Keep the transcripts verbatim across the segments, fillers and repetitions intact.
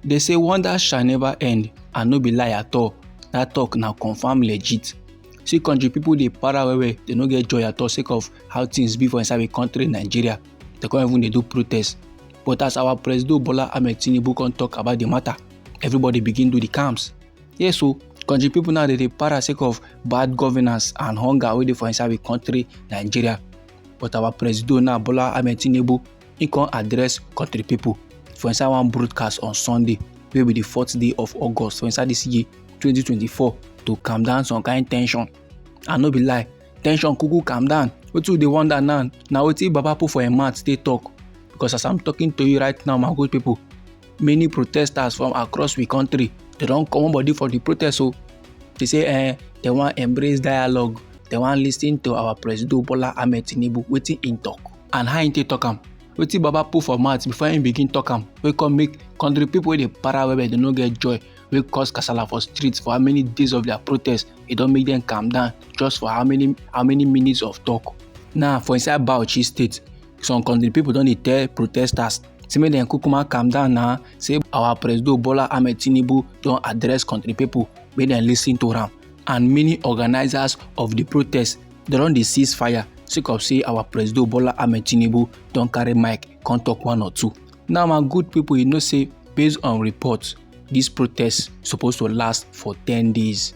They say wonder shall never end, and no be lie at all. That talk na confirm legit. See country people dey para well well, they no get joy at all sake of how things be for inside the country Nigeria. They come even dey do protest. But as our Presido Bola Ahmed Tinubu come talk about the matter, everybody begin do the camps. Yes, so country people now dey dey para sake of bad governance and hunger wey dey for inside the country Nigeria. But our Presido now, Bola Ahmed Tinubu, he come address country people for inside one broadcast on Sunday, wey be the fourth day of August for inside this year twenty twenty-four, to calm down some kind tension. And no be lie, tension kuku calm down. Wetin we dey wonder now na wetin Baba put for im mouth take talk, because as I'm talking to you right now, my good people, many protesters from across we country, they don comot body for the protest o. They say eh, they wan embrace dialogue, they wan listen to our Presido Bola Ahmed Tinubu, wetin im talk and how im take talk am. Wetin Baba put for mouth before im begin talk am wey come make country people wey dey para well well, they no get joy, wey cause kasala for streets for how many days of their protest, e don make them calm down just for how many how many minutes of talk. Now for inside Bauchi State, some country people don dey tell protesters say make dem kukuma calm down now, say our Presido Bola Ahmed Tinubu don address country people, make dem listen to am. And many organizers of the protest, they don dey cease fire sake of say our Presido Bola Ahmed Tinubu don carry mic come talk one or two. Now my good people, you know say based on reports, this protest suppose to last for ten days.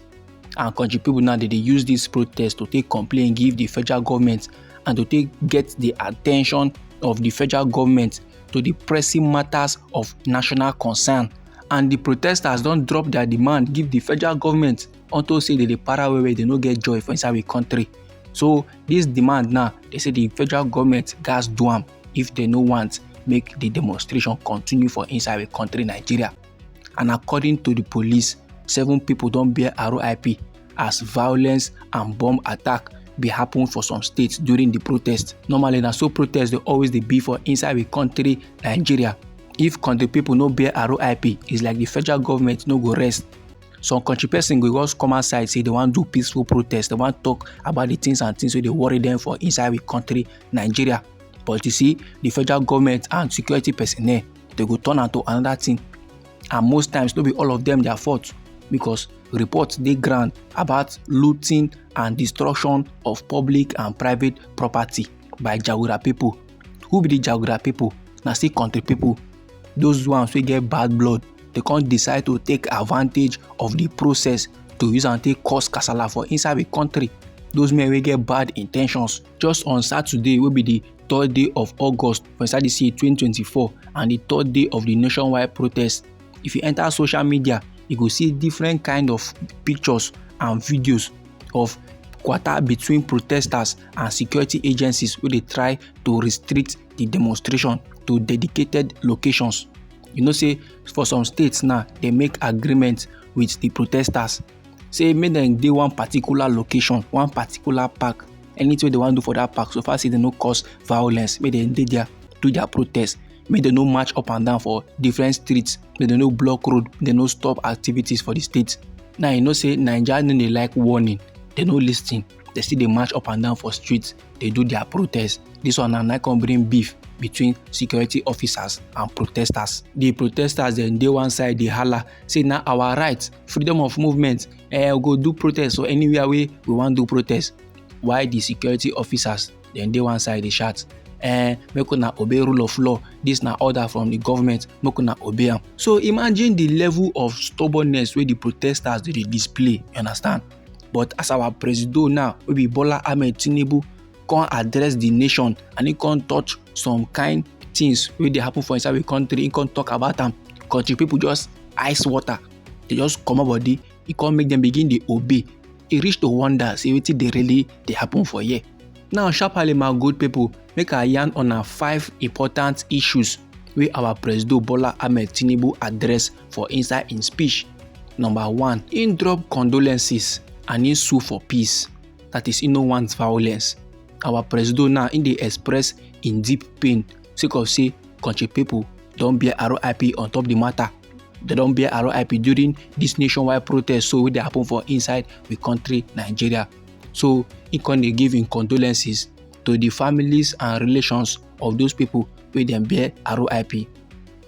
And country people now, they dey use this protest to take complain give the federal government and to take get the attention of the federal government to the pressing matters of national concern. And the protesters don drop their demand give the federal government unto say they dey para well well, they no get joy for inside the country. So this demand now, they say the federal government gas do am if they no want make the demonstration continue for inside the country Nigeria. And according to the police, seven people don bear R I P as violence and bomb attack be happen for some states during the protest. Normally na so protest dey always dey be for inside the country Nigeria. If country people no bear R I P, it's like the federal government no go rest. Some country person go just come outside say they wan do peaceful protest, they wan talk about the things and things wey dey worry them for inside the country Nigeria. But you see, the federal government and security personnel, they go turn am to another thing. And most times, no be all of them their fault, because reports dey ground about looting and destruction of public and private property by Jagura people. Who be the Jagura people? Na still country people. Those ones wey get bad blood, they come decide to take advantage of the process to use am take cause kasala for inside the country. Those men wey get bad intentions. Just on Saturday, wey be the third day of August for inside this year twenty twenty-four, and the third day of the nationwide protest, if you enter social media, you go see different kind of pictures and videos of kwata between protesters and security agencies wey dey try to restrict the demonstration to dedicated locations. You know say for some states now, they make agreement with the protesters say make dem dey one particular location, one particular park. Anything wey they wan do for that park, so far say they no cause violence, make dem dey there, do their protest, make dem no march up and down for different streets, make dem no block road, make dem no stop activities for the state. Now you know say Naija no dey like warning, they no listen, they still dey march up and down for streets, dey do their protest. This one na na come bring beef between security officers and protesters. The protesters dem dey one side dey hala say na our right, freedom of movement, eh, we go do protest for anywhere wey we wan do protest. While the security officers dem dey one side dey shout, eh, make una obey rule of law, this na order from the government, make una obey am. So imagine the level of stubbornness wey the protesters dey dey display, you understand? But as our Presido now, wey be Bola Ahmed Tinubu, come address the nation and he come touch some kind things wey dey happen for inside the country, he come talk about am. Country people just ice water, they just comot body, he come make them begin dey obey. E reach to wonder say wetin dey really dey happen for here. Now sharply, my good people, make I yarn una five important issues wey our Presido Bola Ahmed Tinubu address for inside im speech. Number one, im drop condolences and im sue for peace. That is, im no want violence. Our Presido now, im dey express im deep pain sake of say country people don bear R I P on top the matter. They don bear R I P during this nationwide protest so wey dey happen for inside the country Nigeria. So he come dey give im condolences to the families and relations of those people wey dem bear R I P.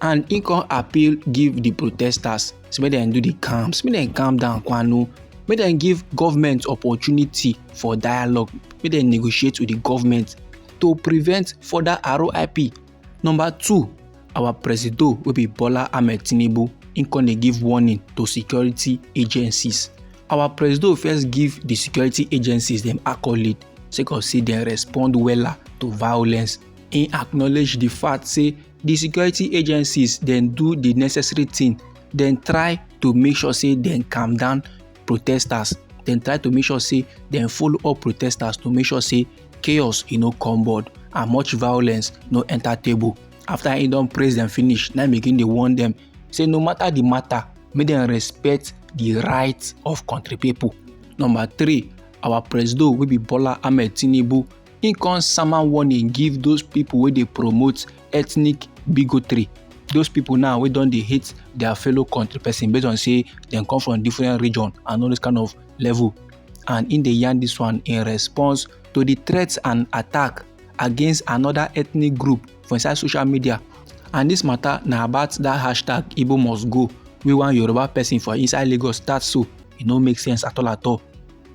And he come appeal give the protesters, say make dem do the calms, make dem calm down kwanu, make dem give government opportunity for dialogue, make dem negotiate with the government to prevent further R I P. Number two, our presido wey be Bola Ahmed Tinubu, he come dey give warning to security agencies. Our presido first give the security agencies dem accolade sake of say dem respond wella to violence. He acknowledge the fact say the security agencies dem do the necessary thing, dem try to make sure say dem calm down protesters, dem try to make sure say dem follow up protesters to make sure say chaos e no come board and much violence no enter table. After he don praise dem finish, na him begin dey warn dem say no matter the matter, make dem respect the right of country people. Number three, our presido wey be Bola Ahmed Tinubu, he come sama warning give those people wey dey promote ethnic bigotry. Those people now wey don dey hate their fellow country person based on say dem come from different region and all this kind of level. And he dey yarn this one in response to the threats and attack against another ethnic group for inside social media. And this matter na about that hashtag Igbo must go wey one Yoruba person for inside Lagos start, so e no make sense at all at all.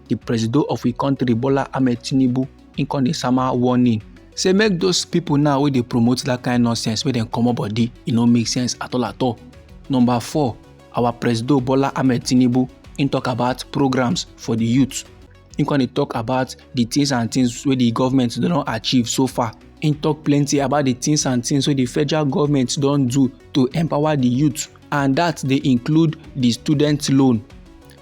The presido of we country, Bola Ahmed Tinubu, he come dey sama warning say make those people now wey dey promote that kind nonsense, make dem comot body, e no make sense at all at all. Number four, our presido Bola Ahmed Tinubu, he talk about programs for the youth. He come dey talk about the things and things wey the government don achieve so far. He talk plenty about the things and things wey the federal government don do to empower the youth, and that dey include the student loan,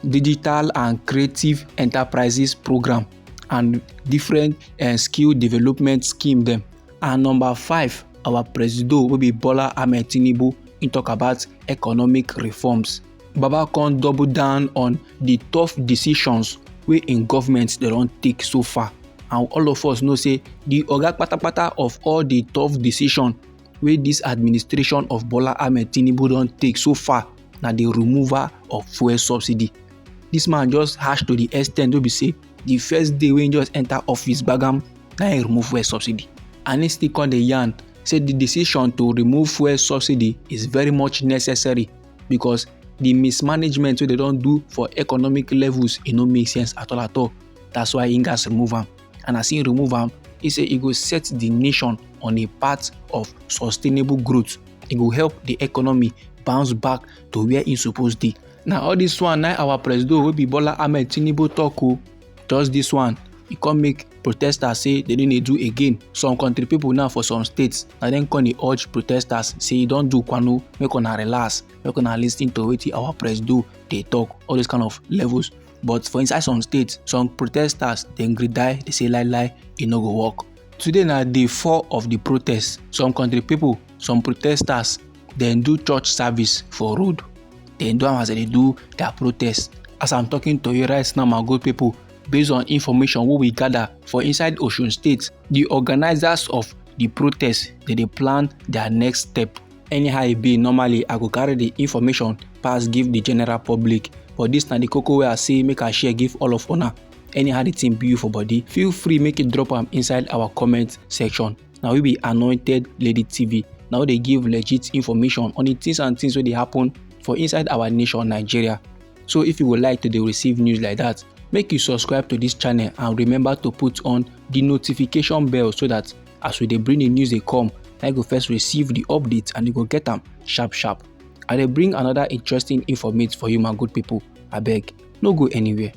digital and creative enterprises program, and different uh, skill development scheme dem. And number five, our presido wey be Bola Ahmed Tinubu, he talk about economic reforms. Baba come double down on the tough decisions wey im government dey don take so far. And all of us know say the oga patapata of all the tough decision wey this administration of Bola Ahmed Tinubu don take so far na the removal of fuel subsidy. This man just harsh to the extent wey be say the first day wey he just enter office gbagam, na he remove fuel subsidy. And he still come dey yarn say the decision to remove fuel subsidy is very much necessary because the mismanagement wey they don do for economic levels, e no make sense at all at all. That's why he gats remove am. And as he remove am, he say e go set the nation on a path of sustainable growth. E go help the economy bounce back to where e suppose dey. Na all this one na our presido wey be Bola Ahmed Tinubu talk o. Just this one, e come make protesters say they no dey do again. Some country people now for some states, na dem come dey urge protesters say e don do kwanu, make una relax, make una listen to wetin our presido dey talk, all those kind of levels. But for inside some states, some protesters dem gree die, they say lie lie, e no go work. Today na day four of the protest. Some country people, some protesters, dem do church service for road. Dem do am as they dey do their protest. As I'm talking to you right now, my good people, based on information wey we gather for inside Osun State, the organizers of the protest, they dey plan their next step. Anyhow e be, normally I go carry the information pass give the general public, but this na the koko wey I say make I share give all of una. Anyhow the thing be you for body, feel free make you drop am inside our comment section. Na we be Anointed Lady T V. Na we dey give legit information on the things and things wey dey happen for inside our nation, Nigeria. So if you would like to dey receive news like that, make you subscribe to this channel and remember to put on the notification bell so that as we dey bring the news dey come, na you go first receive the update and you go get am sharp sharp. I dey bring another interesting informate for you, my good people. Abeg, no go anywhere.